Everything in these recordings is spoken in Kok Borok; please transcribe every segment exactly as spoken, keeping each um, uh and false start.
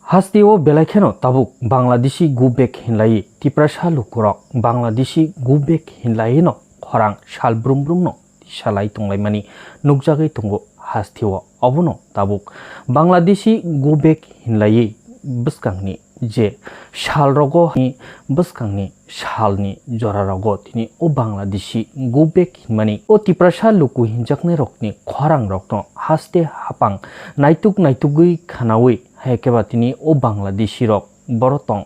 Hasteo belai kheno tabuk Bangladeshi go back hinlai Tiprasa lukurok Bangladeshi go back hinlai no khorang sal brum brum no tisalai tonglaimani nukjagwi tongo hasteo. Obono tabuk Bangladeshi go back hinlai bwskangni je sal rogo ni bwskangni salni jora rogo tini o Bangladeshi go back hinmani o Tiprasa luku hinjaknai rokni khorang rokno haste hapang naituk naitugwi khanaui hai keba tini o Bangladeshi rok boro tong,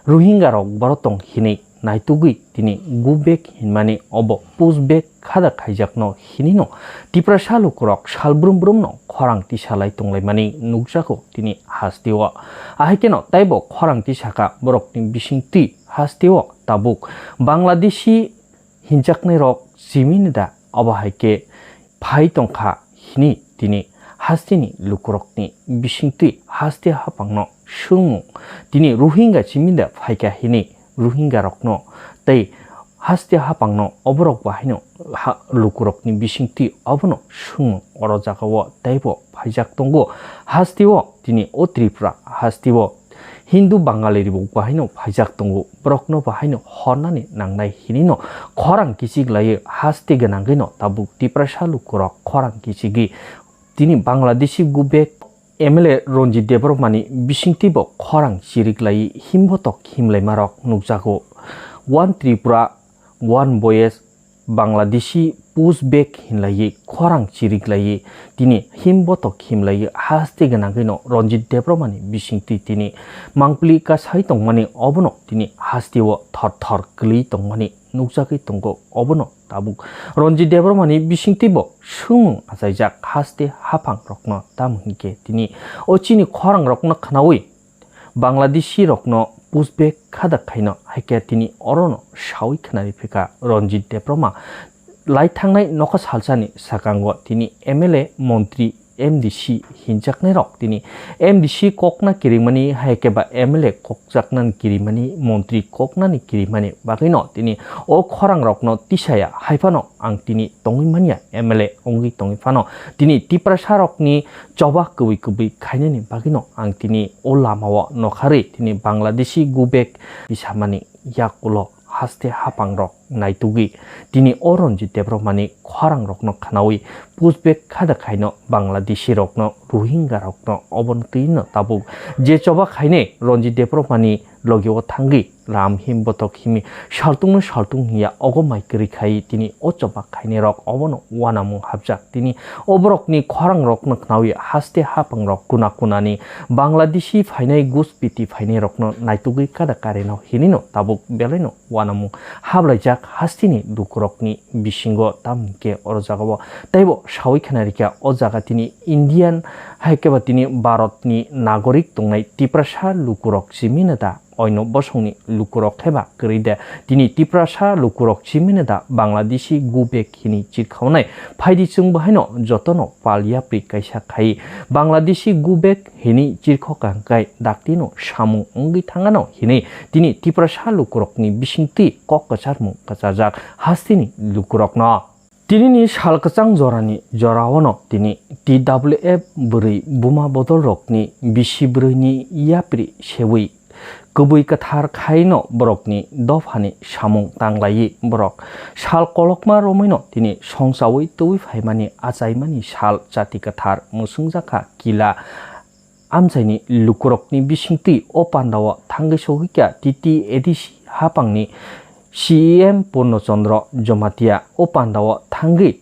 Rohingya rok boro tong hinwi naitugwi tini go back hinmani obo push back khada khaijakno hinino Tiprasa lukurok sal brum brumno khorang tisalai tonglaimani nukjago tini hasteo. Ahaikeno taibo khorang tisaka borokni bisingtwi hasteo tabuk Bangladeshi hinjaknairok chimini da obo hai khe phai tongkha hini tini hasteni lukurokni bisingtwi haste hapangno swngmung tini Rohingya chimini da phaikha hini Rohingya rokno tei haste hapangno oborok bahaino ha-, lukurokni bisingtwi obono swngmung oro jagao teibo phaijak tongo. Hasteo tini o Tripura hasteo Hindu Bangali ribuk bahaino phaijak tongo, borokno bahaino hornani nangnai hinino khorang kichik laiwi haste gwnangwino tabuk Tiprasa lukurok khorang kichigwi tini Bangladeshi go back M L A Ranjit Debbarmani bisingtwibo khorang chirik laiwi himbotok himlaimarok nukjago. One Tripura, one voice, Bangladeshi push back hinlaiwi khorang chirik laiwi tini himbotok himlaiwi haste gwnangwino Ranjit Debbarmani bisingtwi tini mangpili kasai tongmani obono tini hasteo thor thor kwlwi tongmani nukjagwi tongo. Obono tabuk Ranjit Debbarmani bisingtwibo swngmung achaijak haste haphang rokno tamo hinkhe tini o chini khorang rokno khnaui Bangladeshi rokno push back khada khaino hai khe tini orono saui khnari phika Ranjit Debbarma lai thangnai nokha salsani sakango tini M L A, montri, M D C hinjaknairok tini M D C kokna kirimani hai khe ba M L A kokjaknani kirimani, montri koknani kirimani bagwino tini o khorang rokno tisaya hai phano ang tini tongwi manya M L A wngwi tongwi phano tini Tiprasa rokni choba kwbwi kwbwi khainani bagwino ang tini o lamao nokharwi tini Bangladeshi go back tisamani yakulo haste haphang rok naitugwi tini o Ranjit Debbarmani khorang rokno khnaui push back khada khaino Bangladeshi rokno Rohingya rokno oboni twino tabuk je choba khainai Ranjit Debbarmani logio thangwi lam him botok himi saltungno saltung hiya ogo mai kwrwi khai tini o choba khainai rok obono uanamung hapjak. Tini o borokni khorang rokno khnaui haste haphang rok kuna kunani Bangladeshi phainai guspiti phainai rokno naitugwi kada kareno hinino tabuk belaino uanamung hablaijak hasteni lukurokni bisingo tamo hinkhe oro jagao teibo saui khna rikha o jaga tini Indian hai khe ba tini Bharatni nagorik tongnai Tiprasa lukurok chimino da oino bosongni lukurok khe ba kwrwi de. Tini Tiprasa lukurok chimino da Bangladeshi go back hini chirkhaunai phaidi chwng bahaino jotono pal yapri kaisa khai Bangladeshi go back hini chirkho kangkai daktino samung wngwi thangano hinwi tini Tiprasa lukurokni bisingtwi kok kwcharmung kwcharjak hasteni lukurokno. Tinini sal kwchang jorani joraono tini T W F bwrwi buma bodolrokni bisi bwrwini yapri seui kwbwi kwthar khaino borokni dophani samung tanglaiwi borok sal kolokma romwino tini songchaui twiwi phaimani achaimani sal chati kwthar mwswngjakha kila amchaini lukurokni bisingtwi o pandao thangwi sogwikha T T A D C haphangni C E M Purno Chandra Jamatia o pandao thangwi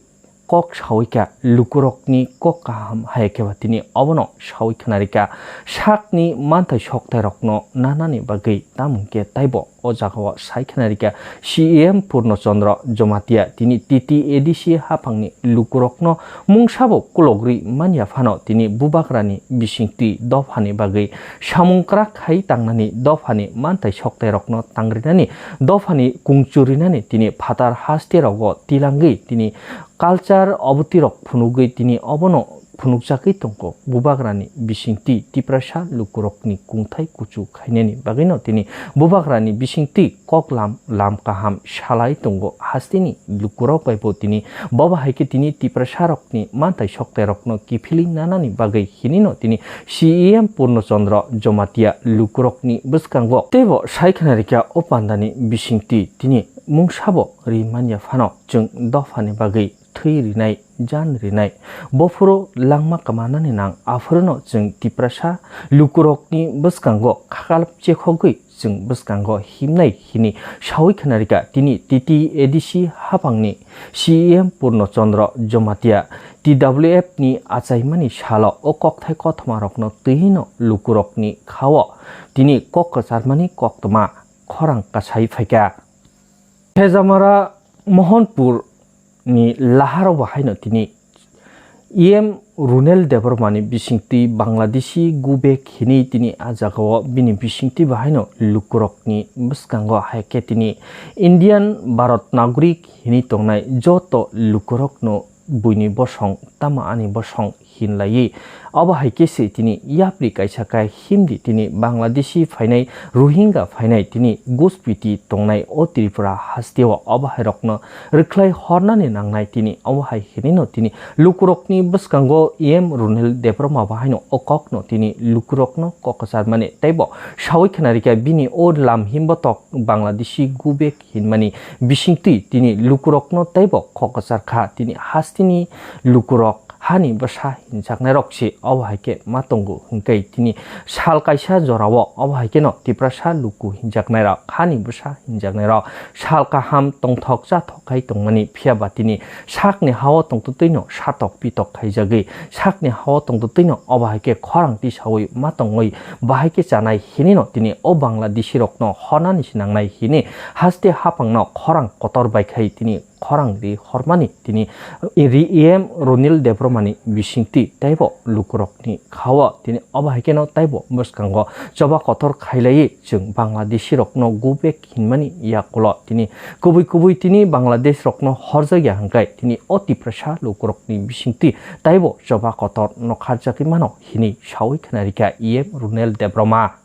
kok sawikha lukurokni kok kaham hai khe ba tini obono sawi khna rikha sakni manthai soktairokno nanani bagwi tamo hinkhe taibo o jagao sai khna rikha C E M Purno Chandra Jamatia tini T T A D C haphangni lukurokno mungsabo kulogri manya phano tini bubagrani bisingtwi dophani bagwi samung kwrak khai tangnani dophani manthai soktairokno tangrinani dophani kungchurinani tini phatar haste rogo tilangwi tini culture obotirok phunugwi tini obono phunukjagwi tongo. Bubagrani bisingtwi Tiprasa lukurokni kungthai kuchuk khainani bagwino tini bubagrani bisingtwi koklam lam kaham salai tongo. Hasteni lukurok bai bo tini bobo hai khe tini Tiprasarokni manthai soktairokno kiphilwi nanani bagwi hinino tini C E M Purno Chandra Jamatia lukurokni bwskango teibo sai khna rikha o pandani bisingtwi tini mungsabo ri manya phano chwng dophani bagwi thwi rinai, jan rinai, bophuru langma kwmanani nang, aphuru no chwng Tiprasa lukurokni bwskango khakalap chekhogwi chwng bwskango himnai hini sawi khna rikha. Tini T T A D C haphangni C E M Purno Chandra Jamatia T W F ni achaimani salo o kokthai kothoma rokno twi no lukurokni khao tini kok kwcharmani koktwma khorang kasai phaikha. Phejamara Mohanpur ni laharo bo haino tini E M Runel Debbarma ni bisingtwi Bangladeshi go back hinwi tini a jagao bini bisingtwi bo haino lukurokni bwskango hai khe tini Indian Bharat Nagorik hinwi tongnai joto lukurokno buini bosong tamo ani bosong hinlaiwi. Obo hai khe se tini yapri kaisa khe himdi tini Bangladeshi phainai, Rohingya phainai tini guspiti tongnai o Tripura hasteo obo hai rokno rwkhlai hornani nangnai tini obo hai hinino tini lukurokni bwskango E M Runel Debbarma bo haino o kokno tini lukurokno kok kwcharmani teibo sawi khna rikha bini o lam himbotok Bangladeshi go back hinmani bisingtwi tini lukurokno teibo kok kwchar kha. Tini hasteni lukurok hani bwsa hinjaknairok se obo hai khe ma tongo hwnkhe tini sal kaisa jorao obo hai kheno Tiprasa luku hinjaknairok hani bwsa hinjaknairok sal kaham tongthok chathok khai tongmani phiya ba tini sakni hao tongtwtwino satok pitok khaijagwi sakni hao tongtwtwino obo hai khe khorang tisawi ma tongwi bahai khe chanai hinino tini o Bangladeshi rokno honani sinangnai hini haste haphangno khorang kotor bai khai tini khorang ri hormani tini ri E M Runel Debbarmani bisingtwi teibo lukurokni khao tini obo hai kheno teibo bwskango choba kotor khailaiwi chwng Bangladeshi rokno go back hinmani yakulo tini kubui kubui tini Bangladesh rokno horjakya hwnkhe tini o Tiprasa lukurokni bisingtwi teibo choba kotor nokharjagwi mano hini sawi khna rikha E M Runel Debbarma.